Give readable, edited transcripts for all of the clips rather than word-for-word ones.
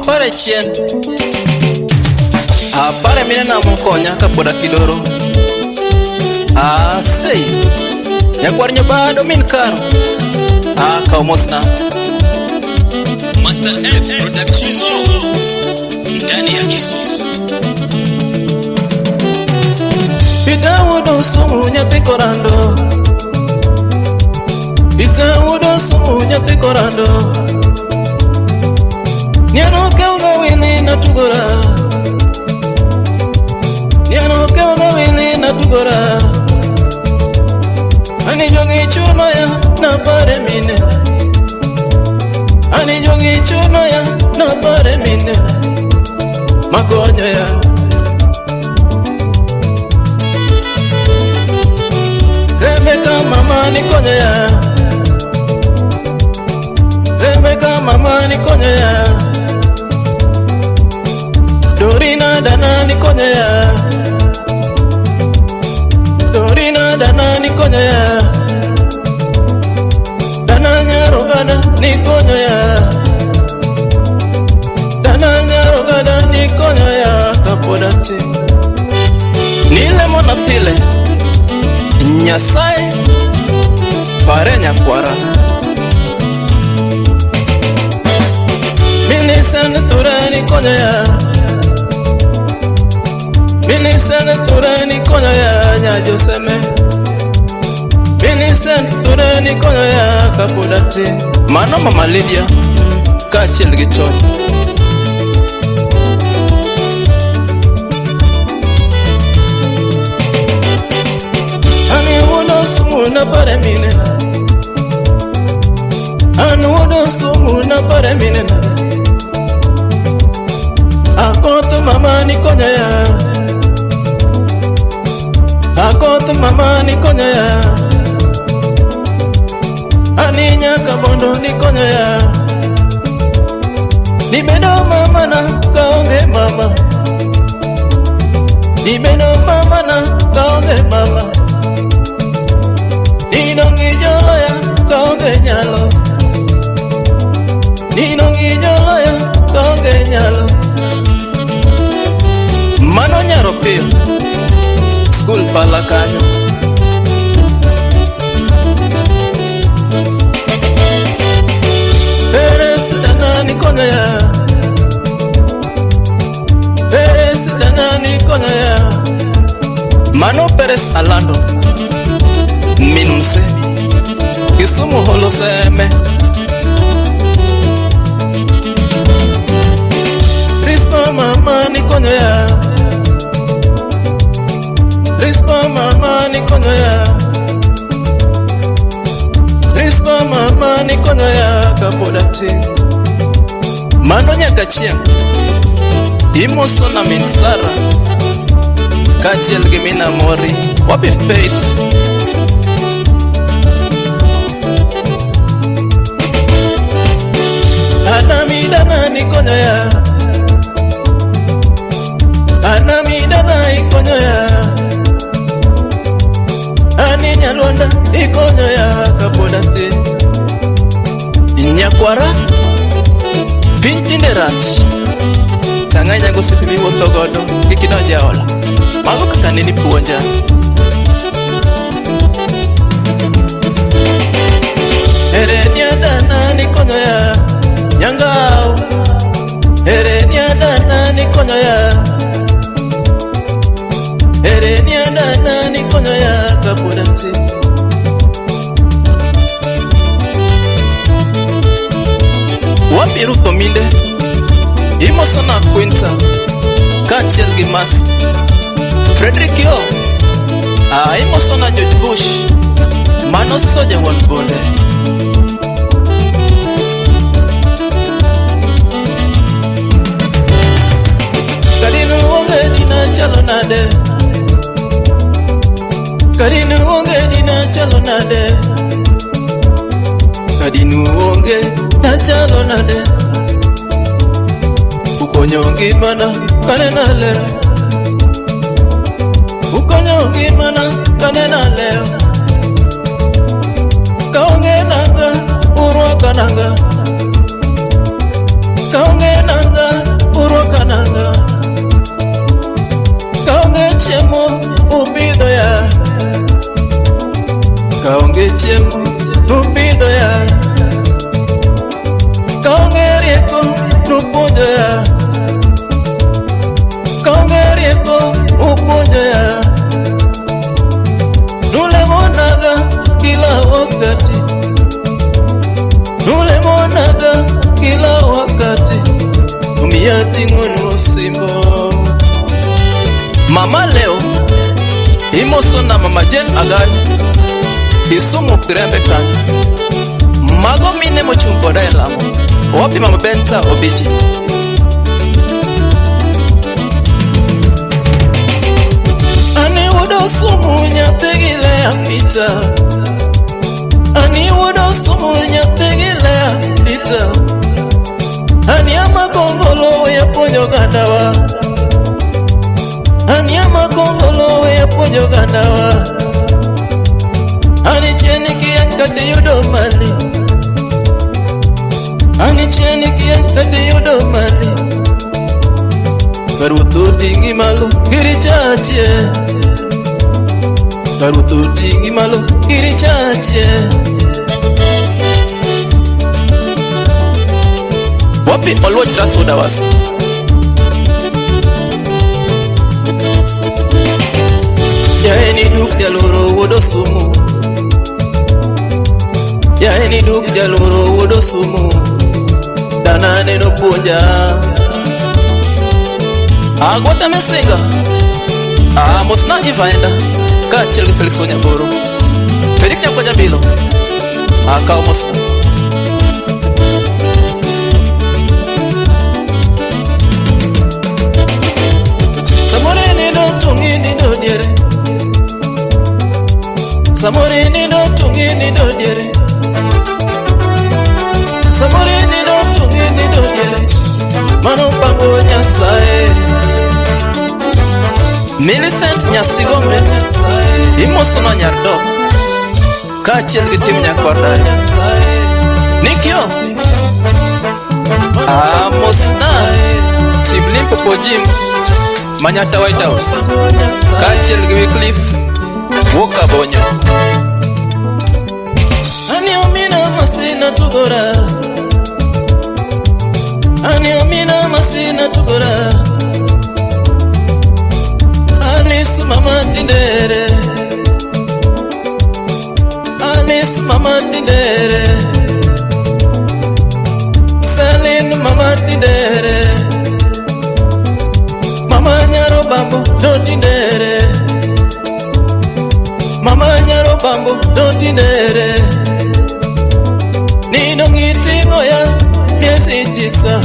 Wapare chien. Apare minena mokonya kapod akidoro. Asei. Nyakwar nyobado min karo. Ah, kaw mosna. Master F Production ndani ya Kisusu. Peter wuod sumu nyathi korando. Peter wuod sumu nyathi korando. Niano kelna wili na tugora. Niano kelna wili na tugora. Ani jongi chuno ya na pare mine. Ani jongi chuno ya na pare mine. Makonyo ya. Rebecca mama ni konyo ya. Rebecca mama ni konyo ya. Dorina dana ni konyo ya. Dorina dana ni konyo ya. Dana nyarogana ni konyo ya. Dana nyarogana ni konyo ya kapodati. Nile mona pile. Nyasaye pare nyakwara. Millicent Ture ni konyo ya. Millicent Ture ni konyo ya nya Joseme. Millicent Ture ni konyo ya kapodati. Mano mama Lydia kaachiel gi Tony. Ani wuodo sumu na pare mine. An wuodo sumu na pare mine. Akoth mama ni konyo ya. Akoth mama ni konyo ya. Ani nyaka bondo ni konyo ya. Nibedo mama na kaonge mama. Nibedo mama na kaonge mama. Ninongi jolo ya kaonge nyalo. Ninongi jolo ya kaonge nyalo. Mano nyaro piyo. Skul pala kanyo. Peres dana ni konyo ya. Peres dana ni konyo ya. Mano Peres Alando. Min mse. Kisumu holo seme. Rispa mama ni konyo ya. Rispa mama ni konyo ya. Rispa mama ni konyo ya kapodati. Mano nyaka chieng'. Imoso na min Sara. Kaachiel gi min Amori. Wapi Faith. Anami dana ni konyo ya. Anami dana ikonyo ya. Ani nyalwanda ikonyo ya kapodati. Nyakwara. Piny tinde rach. Tang'anya gosiepe miwuotho godo kik idonj e hola. Mago kaka nene ipuonja. Herenia dana ni konyo ya. Nyangao. Herenia dana ni konyo ya. Herenia dana ni konyo ya kapodati. Wapi Ruth Ominde. Imoso na Quinta. Kaachiel gi Mercy. Frederick Yo. Ah, imoso na George Bush. Mano soja wuon bunde. Kadinu onge dina chalo nade. Kadinu onge dina chalo nade. Kadinu onge na chalo nade. Ukonyo ngimana kanena leo. Ukonyo ngimana kanena leo. Kaonge nanga urwaka nanga. Kaonge nanga ting'onu osimbo. Mama Leo imoso na Mama Jane Agai Kisumu Kirembe kanyo. Mago mine mochung' koda e lamo. Wapi Mama Benta Obiji? Ani wuod Osumu nyathi gi Lea Peter. Ani wuod Osumu nyathi gi Lea Peter. Ani ama kongolo weya puonjo ogandawa. Ani ama kongolo weya puonjo ogandawa. Ani chien kiyany kata iyudo mali. Ani chien kiyany kata iyudo mali. Karuoth oting'i malo girichachie. Karuoth oting'i malo girichachie. Wapi Oluoch Rasuda wasi? Yaeni duk jaloro wuod Osumu. Yaeni duk jaloro wuod Osumu. Dana neno puonja. Agwata Misinga. Mosna Ivaenda. Kaachiel gi Felix Wanyaboro. Felix Nyakwa Jabilo. Akaw mosna. Samoro inindo to ng'inindo diere. Samoro inindo to ng'inindo diere. Samoro inindo to ng'inindo diere. Mano pango Nyasaye. Millicent Nyasigombe imosono nyar dok kaachiel gi tim nyakwar dayo. Nikio mosna tim Limpopo Jim Manyata White House kaachiel gi Wycliffe Wuok Abonyo. Ani omina masina tugora. Ani omina masina tugora. Alice mama dindere. Alice mama dindere. Salin mama dindere. Mama nyaro bambo do dindere. Mama nyaro bambo do dindere. Nindo ngiting'o ya miezi tisa.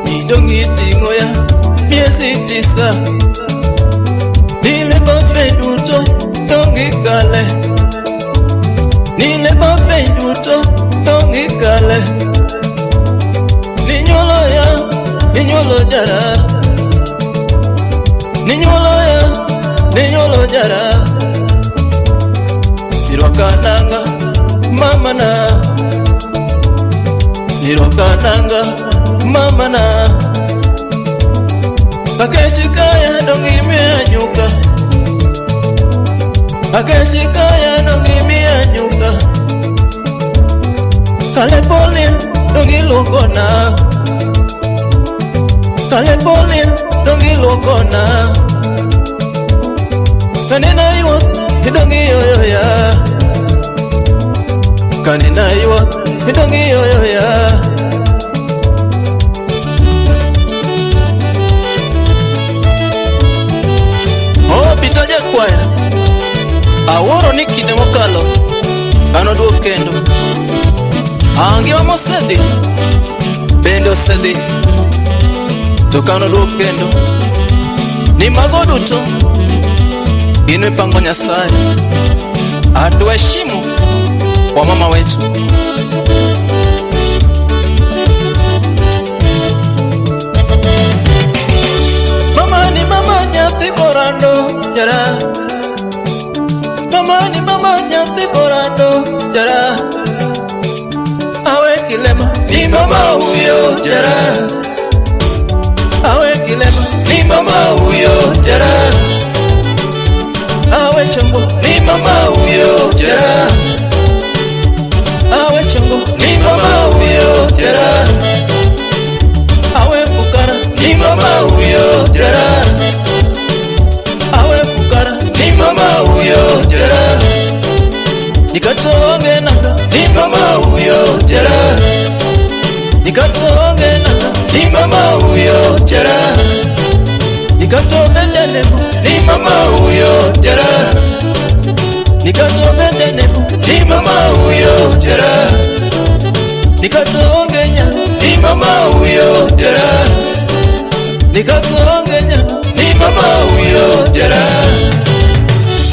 Nindo ngiting'o ya miezi tisa. Nile babe duto dongi kale. Nile babe duto dongi kale. Ninyuolo ya, ninyuolo jara. Ninyuolo ya, ninyuolo jara. Irwaka nanga mama na. Irwaka nanga mama na. Akechi kaya dongi miya nyuka. Akechi kaya dongi miya nyuka. Kale polin dongi luokona. Kale polin dongi luokona. Kanena ywak dongi yoyoya. Kanena ywak dongi yoyoya. Oh, Peter Jakwaya. Awuoro ni kinde mokalo anoduog kendo. Ngima mosedhi bende osedhi to kanoduog kendo. Ni mago duto gin mipango Nyasaye. Atuheshimu wamama wetu. Mama ni mama nyathi korando jara. Mama ni mama nyathi korando jara. Awe kilema ni mama huyo jara. Awe kilema ni mama huyo jara. Awe chongo ni mama huyo jara. Awe chongo ni mama huyo jara. Awe fukara ni mama huyo jara. Awe fukara ni mama huyo jara. Nikatonge nanga ni mama huyo jara. Nikatonge nanga ni mama mama huyo jara. Nikato bende nebo ni mama huyo jara. Nikato bende nebo ni mama huyo jara. Nikato ongenya ni mama huyo jara. Nikato ongenya ni mama huyo jara.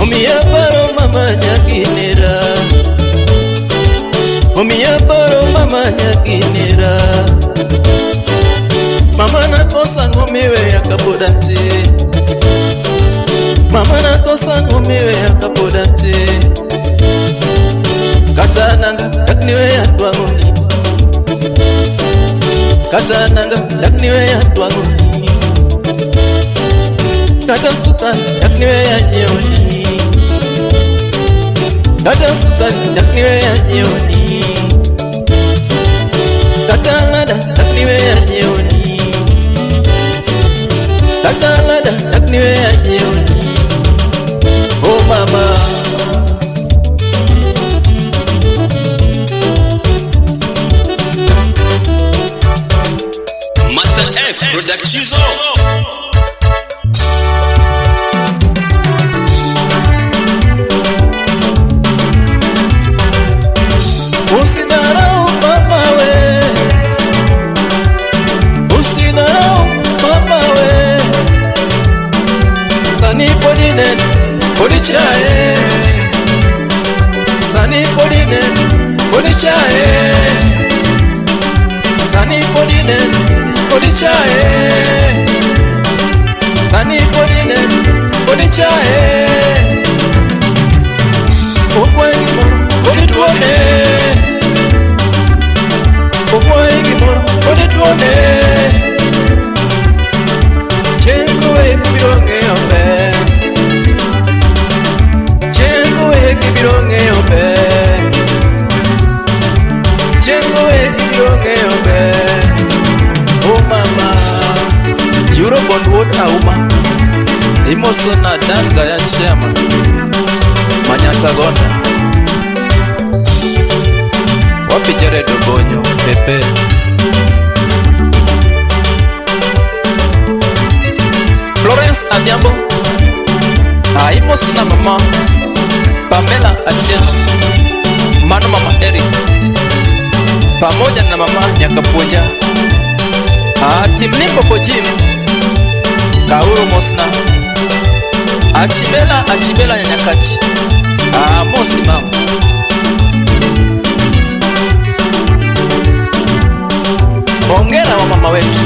Omiya paro mama nyaginera. Omiya paro mama nyaginera. Mama nakosa ngomiwe yakapodati. Mama nakosa ngomiwe yakapodati. Kata nanga dakniwe yatwangoni. Kata nanga dakniwe yatwangoni. Kata suka dakniwe yanyeoni. Kata suka dakniwe yanyeoni. Kata lada dakniwe yanyeoni. Kata lada dakniwe yanyeoni. Oh mama. Master F Productions. Usidharau mama we. Usidharau mama we. Sani podine podichae. Sani podine podichae. Sani podine podichae. Sani podine podichae. Okwengi moro odituone. Okwengi moro odituone. Chengo wek biro ng'eyo ber. Chengo wek biro ng'eyo ber. Chengo wek biro ng'eyo ber. Oh mama. Eurobond wuod Auma. Imoso na Dan Gaya chairman. Manyata Gonda. Wapi Jared Obonyo Pepe. Florence Adhiambo. Aimoso na mama Pamela Atieno. Mano mama Eric. Pamoja na mama Nyakapuonja. Tim Limpopo Jim. Kauru Mosna. Achibela Achibela Nyanyakachi. Mosi mama. Hongera wa mama wetu.